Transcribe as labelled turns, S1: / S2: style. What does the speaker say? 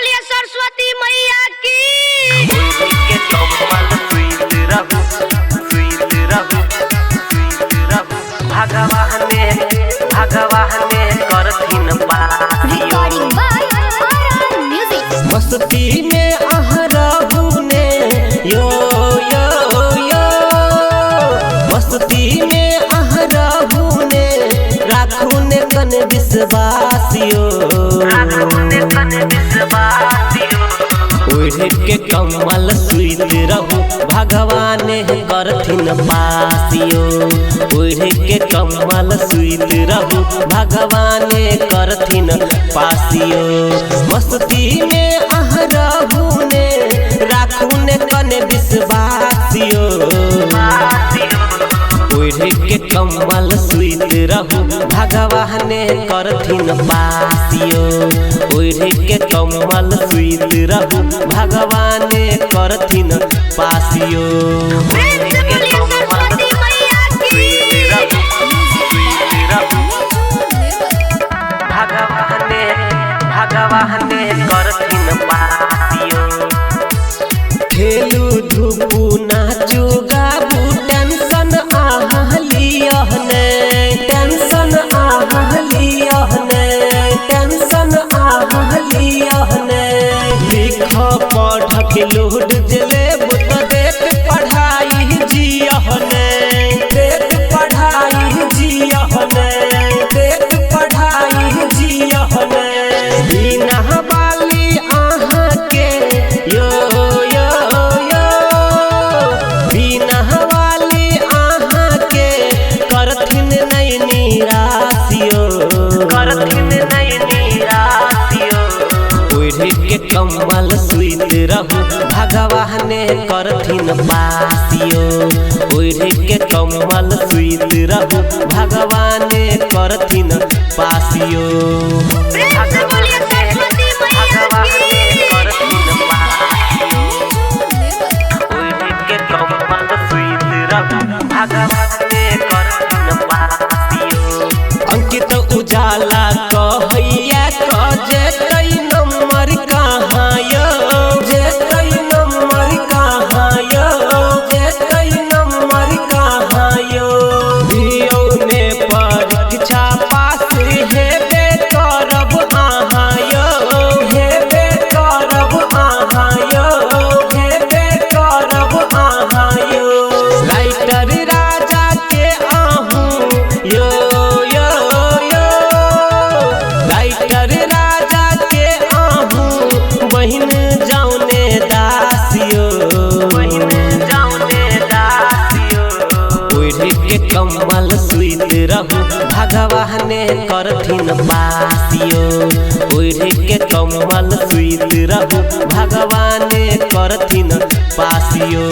S1: बोलिए सरस्वती मैया की।
S2: Recording by RR Music.
S3: मस्ती में अहाँ रहू ने यो यो यो, मस्ती में अहाँ रहू ने, राखू ने कन विश्वास यो। ओढ़ के कमल सुइत रहू भगवान करथिन पासियो। ओढ़ के कमल सुइत रहू भगवान करथिन पासियो। मस्ती में अहाँ रहू ने, राखू ने कन विश्वासियो। ओढ़ के कमल सुइत रहू भगवान करथिन पासियो। ओढ़ के कमल सुइत रहू भगवान करथिन पासियो।
S1: प्रेम से बोलिए सरस्वती मैया की।
S3: खेलू धूपू नाचू गाबू टेंशन अहाँ लियह ने, टेंशन अहाँ लियह ने, टेंशन अहाँ लियह ने। लिख पढ़ के लोड जलेब त देत पढ़ाई जियह ने, देत पढ़ाई जियह ने, देत पढ़ाई जियह ने। बिना बाली अहाँ के यो यो यो, बिना वाली अहाँ के करथिन नहीं निराशियो, करथिन नहीं निराशियो। ओढ़ के कमल सुइत रहू भगवान करथिन पासियो। ओढ़ के कमल सुइत रहू भगवान करथिन पासियो।
S1: प्रेम से बोलिए सरस्वती मैया की।
S3: अंकित उजाला कहैया क जेतै नंबर कहाँ यो, जेतै नंबर कहाँ यो, जेतै नंबर कहाँ यो। दियौ ने परीक्षा पास हेबे करब अहाँ यो, हेबे करब अहाँ यो, हेबे करब अहाँ यो। राइटर राजा के आहू यो यो यो, राइटर राजा के आहू बहिन जाउने दासियो, बहिन जाउने दासियो। ओढ़ के कमल सुइत रहू भगवान करथिन पासियो। ओढ़ के कमल सुइत रहू भगवान करथिन पासियो।